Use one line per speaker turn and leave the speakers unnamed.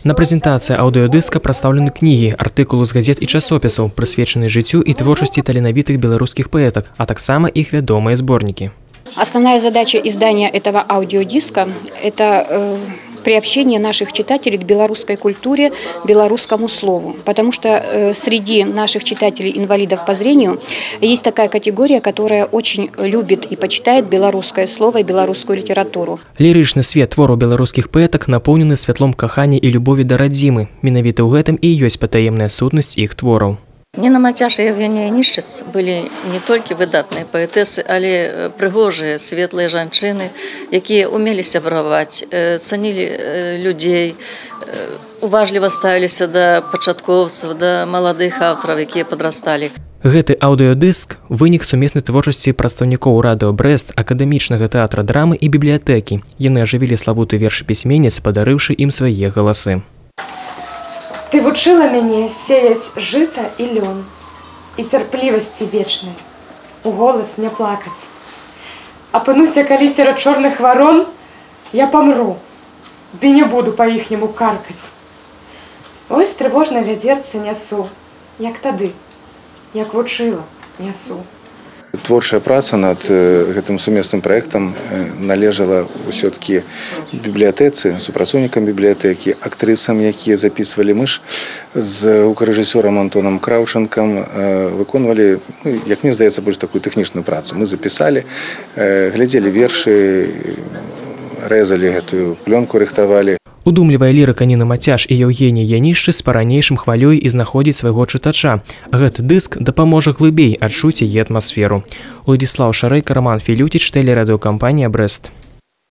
На прэзентацыі аўдыёдыска прадстаўлены кнігі, артыкулы з газет і часопісаў, прысвечаныя жыццю і творчасці таленавітых беларускіх паэтак, а таксама іх вядомыя зборнікі.
Основная задача издания этого аудиодиска – это приобщение наших читателей к белорусской культуре, белорусскому слову. Потому что среди наших читателей-инвалидов по зрению есть такая категория, которая очень любит и почитает белорусское слово и белорусскую литературу.
Лірычны свет твораў беларускіх паэтак напоўнены святлом кахання і любові да радзімы. Менавіта ў гэтым і ёсць патаемная сутнасць іх твораў.
Ніна Мацяш і Яўгенія Янішчыц былі не толькі выдатныя паэтэсы, але прыгожыя, светлыя жанчыны, якія умелі сябраваць, цанілі людзей, уважліва ставіліся да пачаткоўцаў, да маладых аўтараў, якія падрасталі.
Гэты аўдыёдыск – вынік сумеснай творчасці прадстаўнікоў Радыё Брэст, акадэмічнага тэатра драмы і бібліятэкі. Яны ажывілі славуты вершы пісьменніц, падарыўшы ім свае галасы.
Ты вучыла мяне сеяць жыта і лён, і цярплівасці вечнай, у голас не плакаць. Апынуся калі сярод чорных варон, я памру, ды не буду па-іхняму каркаць. Ось трывожна вядзерца нясу, як тады, як вучыла, нясу.
Творчая праца над гэтым сумесным праектам належала ўсё-такі бібліятэцы, супрацоўнікам бібліятэкі, актрысам, якія записывалі. Мы ж з гукарэжысёрам Антонам Краўчанкам выконвалі, ну, як мне здаецца, больш такую тэхнічную працу. Мы запісалі, глядзелі вершы, рэзалі гэтую плёнку, рыхтавалі.
Удумлівая лірыка Ніны Мацяш і Яўгеніі Янішчыц па-ранейшым хвалюе і знаходзіць свайго чытача. Гэты дыск дапаможа глыбей адчуць яе атмасферу. Уладзіслаў Шарэйка, Раман Філюціч, тэлерадыёкампанія «Брэст».